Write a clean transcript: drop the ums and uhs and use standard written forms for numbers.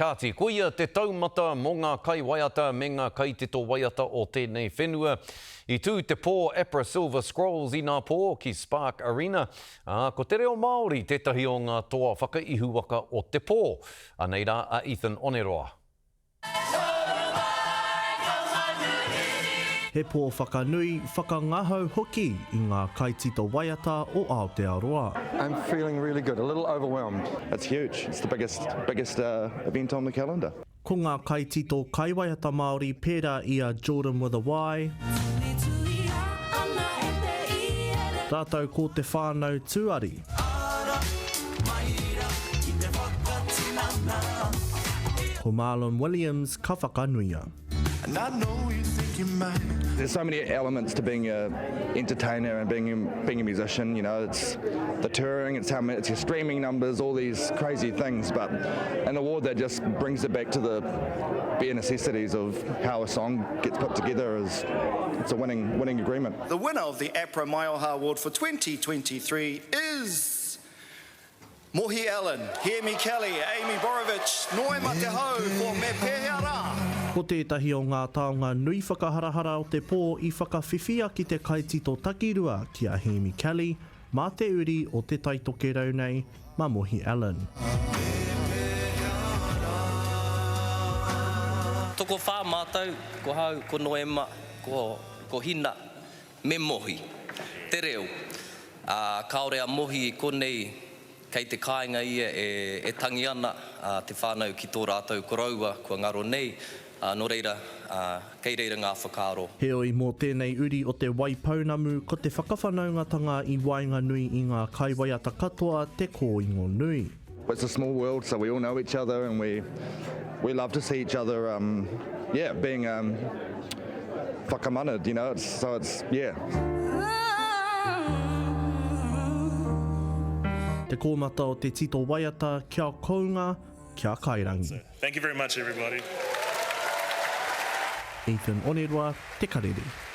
Kāti, koia te taumata mō ngā kaiwaiata me ngā kaitito waiata o tēnei whenua. I tū te pō APRA Silver Scrolls inapō ki Spark Arena, ā, ko te reo Māori tētahi o ngā toa whakaihuwaka o te pō. Anei rā a Ethan Oneroa. He pō whakanui, whakangahau hoki i ngā kaitito waiata o Aotearoa. I'm feeling really good, a little overwhelmed. It's huge, it's the biggest, biggest event on the calendar. Ko ngā kaitito kaiwaiata Māori pērā i a Jordan with a Y, rātou ko te whānau Tuari. Ko Marlon Williams ka whakanuia. There's so many elements to being a entertainer and being a, being a musician, you know, it's the touring, it's how many, it's your streaming numbers, all these crazy things, but an award that just brings it back to the bare necessities of how a song gets put together is it's a winning winning agreement. The winner of the APRA Maioha Award for 2023 is Mohi Allen, Hēmi Kelly, Amy Borovich, Noema Te Hau for Me Pēhea Rā? Ko tētahi o ngā taonga nui whakaharahara o te pō i whakawhiwhia ki te kaitito takirua ki a Hēmi Kelly mā te uri o Te Tai Tokerau nei, mā Mohi Allen. Tokowhā mātou, ko hau, ko Noema, ko, ko Hina, me Mohi. Te reo. Ā, kāore a Mohi i konei, kei te kāinga ia e tangi ana, ā, te whānau ki tō rātou koroua kua ngaro nei, ā, nō reira, ā, kei reira ngā whakaaro. Heoi, mō tēnei uri o Te Waipounamu, ko te whakawhanaungatanga i waenganui i ngā kaiwaiata katoa te kōingo nui. It's a small world so we all know each other and we we love to see each other um yeah being um whakamana'd you know it's so it's yeah. Te kōmata o te tito waiata kia kounga, kia kairangi. Thank you very much everybody. Ethan Oneroa, Te Karere.